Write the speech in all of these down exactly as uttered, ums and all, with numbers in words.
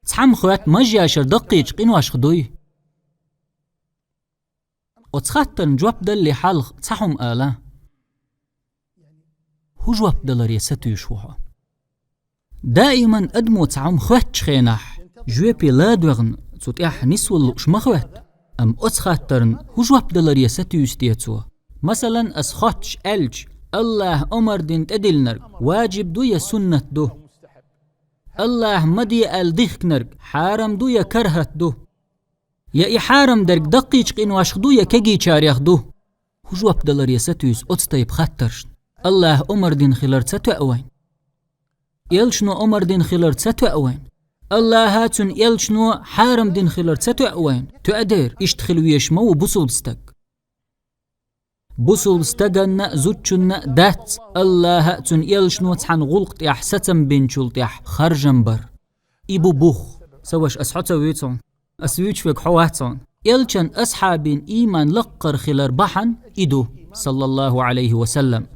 Цхьамма хоьтту мажъяшар даккхийчу къиношха дуй? Оцу хаттарна жоп далале хьалха цхьа хӀума ала. ХӀун жоп даларе сатуьйсуш ву хьо? Даиман адамо цхьа хӀума хоьттучу хенахь, жоьпе ладоьгӀна, цу тӀехь нисвала лууш ма хоьтту. Амма оцу хаттарна хӀун жоп даларе сатуьйсу те цо? Масалан, ас хоттуш аьлча, Аллаха омар дина тӀедиллинарг важиб ду я суннат ду? Аллаха ма де аьлла дихкинарг хьарам ду я карахӀат ду? Я и хьарам дерг даккхийчу къиношха ду я кегийчарех ду? ХӀун жоп даларе сатуьйсу оцу тайпа хаттаршна? Аллаха омар дина хилар ца тоьа вайна? Элчано омар дина хилар ца тоьа вайна? Аллаха, цуьнан элчано хьарам дина хилар ца тоьа вайна? Тоьа дера, иштта хила везаш ма ву бусулба стаг. Бусулба стаганна а, зудчунна а дац Аллаха а, цуьнан элчано цхьана гӀуллакх тӀехь сацам бинчул тӀехь харжам бар. И бу бух. Сан ваша, ас хьо ца вуьйцу хьуна? Ас вуьйцуш верг хьо вац хьуна? Элчан асхьабийн ийман лаккхара хилар бахьана и ду, саллаллаху Ӏалайхи ва саллам.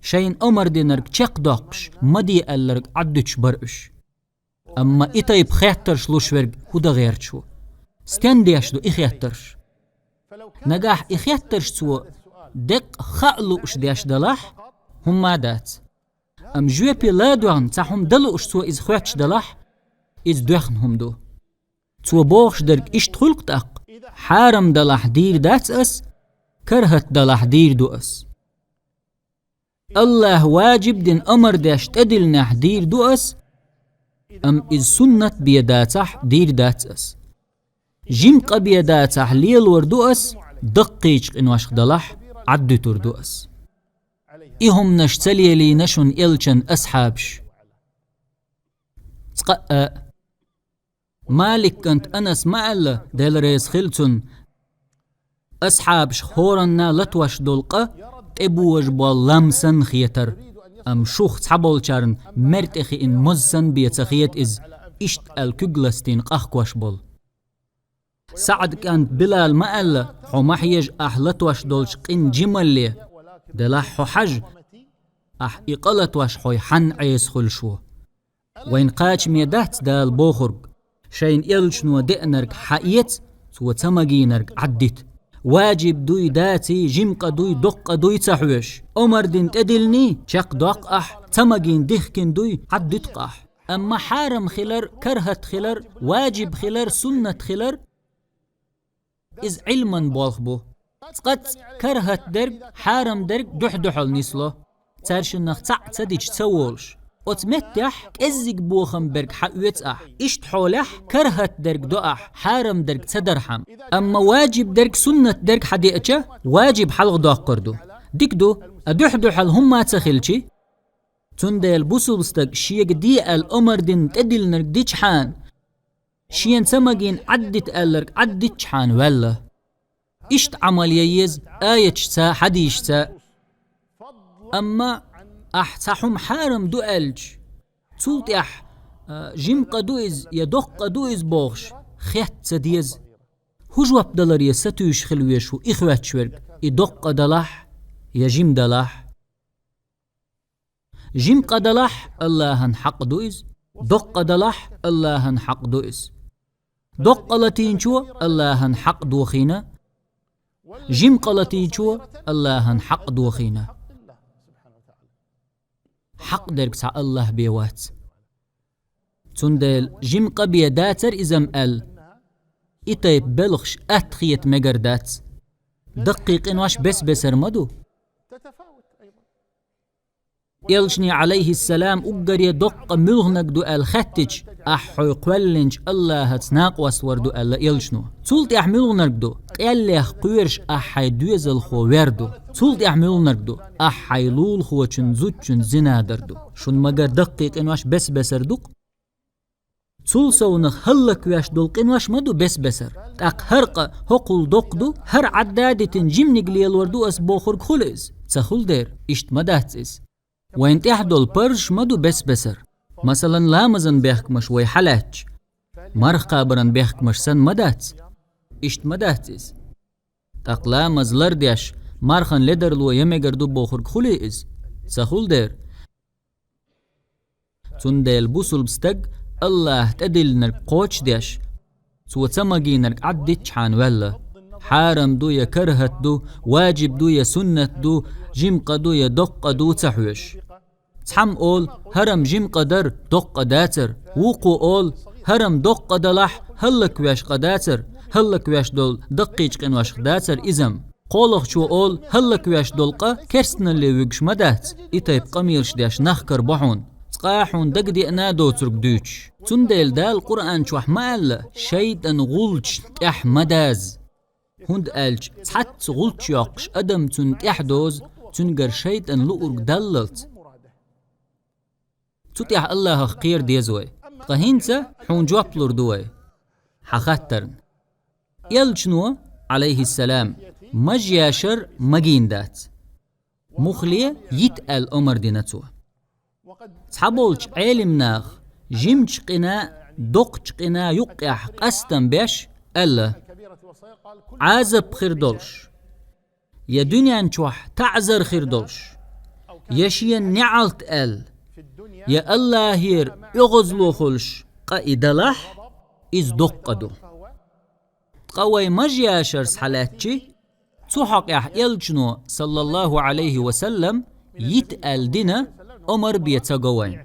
Шайна омар динарг чекхдоккхуш, ма де аьлларг Ӏаддуьтуш бара уьш. Амма и тайпа хеттарш луш верг хӀун дан гӀерташ ву? Стен деш ду и хеттарш? Нагахь и хеттарш цо деккъа хаа лууш деш далахь, хӀумма а дац. Амма жоьпе ладоьгӀна цхьа хӀума дан лууш цо иза хоьттуш далахь, иза доьхна хӀума ду. Цо бохуш дерг иштта хуьлу-кх тӀаккха: хьарам далахь дийр дац ас, карахӀат далахь дийр ду ас. Аллаха важиб дина омар деш тӀедиллинехь дийр ду ас, амма иза суннат бен дацахь, дийр дац ас. Жима къа бен дацахь, лелор ду ас, даккхийчу къиношка далахь, Ӏаддуьтур ду ас. И хӀуманаш ца лелийна шуна элчан асхьабаш. Цкъа а Малик кӀант Анас ма аьлла, Дела реза хила цунна: асхьабаш хӀоранна латош долу къа тӀебожа болу лам санна хетара, амма шух цхьаболчарна мер тӀе хиъна моза санна бен ца хета иза, иштта аьлла куьг ластийна къахкош болу. СаӀд кӀант Билал ма аьлла: хьо ма хьежа ахь латош долчу къин жималле, делахь хьо хьажа, ахь и къа латош хьой хьанна Ӏеса хуьлуш ву. Вайн кхачаме дац Дала бохург: шайна элчано деанарг хьаэца, цо ца магийнарг Ӏаддита. Важиб дуй, даций, жима къа дуй, доккха къа дуй ца хьоьжуш, омар дина тӀедиллиний, чекхдоккху ахь, ца магийна дихкина дуй, Ӏаддуьту-кх ахь. Амма хьарам хилар, карахӀат хилар, важиб хилар, суннат хилар, иза Ӏилман болх бу. Цкъацкъа карахӀат дерг, хьарам дерг дуьхь-дуьхьал нисло, цаьршиннах цхьаъ ца дича ца волуш. Оцу меттехь кӀеззиг бохам берг хьаоьцу ахь. Иштта хьолехь карахӀат дерг до ахь, хьарам дерг ца дархьама. Амма важиб дерг, суннат дерг хьадеача, важиб хьалхадоккхур ду. Дика ду, а дуьхь-дуьхьал хӀумма а ца хилчи, цундела бусулба стаг шега де аьлла омар дина тӀедиллинарг дичхьана, шена ца магийна Ӏаддита аьлларг Ӏаддитчхьана ваьлла. Иштта Ӏамал ян еза аяташца, хьадисашца. Амма ахь цхьа хӀума хьарам ду аьлча, цул тӀаьхьа, а, жима къа ду иза я доккха къа ду иза бохуш, хетта ца деза. ХӀун жоп даларе сатуьйсуш хила везаш ву и хоьттуш верг, и доккха къа далахь я жима далахь? Жима къа далахь, Аллахьан хьакъ ду иза, доккха къа далахь, Аллахьан хьакъ ду иза. Доккха къа латийначо Аллахьан хьакъ дохийна, жима къа латийначо Аллахьан хьакъ дохийна. Хьакъ дерг цхьа Аллахь бен вац. Цундела жима къа бен дацара иза-м аьлла, и тайпа белхаш атта хета мегар дац. Даккхий къинош бес-бесар ма ду. Элчане, Ӏалайхиссалам, уггаре доккха къа муьлханаг ду аьлла хаьттича, ахь хьой кхоьллинчу Аллахьаца накъост вар ду аьлла элчано. Цул тӀаьхьа муьлханаг ду, къеллех кхоьруш ахь хьайн доьзалхо вер ду. Цул тӀаьхьа муьлханаг ду, ахь хьайн лулахочун зудчун зина дар ду. Шун магар даккхий къинош бес-бесар ду-кх. Цул совнах хӀаллаквеш долу къинош ма ду бес-бесар. ТӀаккха хӀара къа хӀокхул доккха ду, хӀара Ӏадда а дитина жиманиг лелор ду ас бохург хуьлу иза? Ца хуьлу дера, иштта ма дац иза. Вайн тӀехь долу парзаш ма ду бес-бесар. Масалан, ламазан бехкамаш вай хьалаьцча, марха кхабаран бехкамаш санна ма дац? Иштта ма дац иза. ТӀаккха ламаз лардеш, мархан ледарло ян мегар ду бохург хуьлий иза? Ца хуьлу дера. Цундела бусулба стаг Аллахӏа тӏедиллинарг кхочушдеш, цо ца магийнарг ӏаддиччхьана ваьлла. Хьарам ду я карахӏат ду, ваджиб ду я суннат ду, жима къа ду я доккха къа ду ца хьоьжуш. Цхьамма олу: хӏарам жима къа дар, доккха къа дацар. Вукхо олу: хӏарам доккха къа далахь, хӏаллаквеш къа дацар, хӏаллаквеш долу даккхийчу къиношха дацар иза-м. КхоалгӀачо олу: хӀаллаквеш долу къа керстаналле вуьгуш ма дац, и тайпа къамелаш деш нах карабо хьуна, цкъа а хьуна дагадеана доцург дуьйцуш. Цундела Дала Къуръан чохь ма аьлла: «ШайтӀан гӀулчашна тӀехь ма даза». ХӀунда аьлча цхьацца гӀулч йоккхуш адам цунна тӀехь дозу, цуьнгара шайтӀан луург даллалц. Цу тӀехь Аллахах кхера деза вай. Ткъа хӀинца хьуна жоп лур ду вай хьан хаттарна. Элчано, Ӏалайхиссалам, маж яшар магийна дац. Муххале йита аьлла омар дина цо. Цхьаболчу Ӏелимнаха жимачу къина, доккхачу къина юккъехь къастам беш аьлла: Ӏазап хир долуш, я дуьнен чохь таӀзар хир долуш, я шена неӀалт аьлла, я Аллахьера оьгӀазло хуьлуш къа и далахь, иза доккха къа ду. Ткъа вай маж яшар схьалаьцчи, цу хьокъехь Элчано, саллаллаху Ӏалайхи ва саллам, йита аьлла дина омар бен ца го вайна.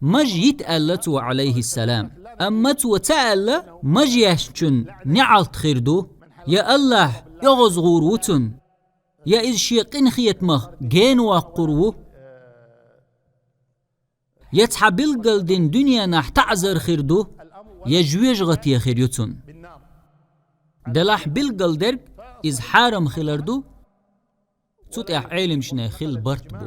Маж йита аьлла цо, Ӏалайхиссалам. Амма цо ца аьлла, маж яьшначун неӀалт хир ду, я Аллахь оьгӀазгӀур ву цунна, я иза шен къинхетамах гена воккхур ву, я цхьа билггал дина дуьненахь таӀзар хир ду, я жоьжахате хир ю цунна. Делахь билггал дерг иза хьарам хилар ду, цу тӀехь Ӏелимашна хилла барт бу.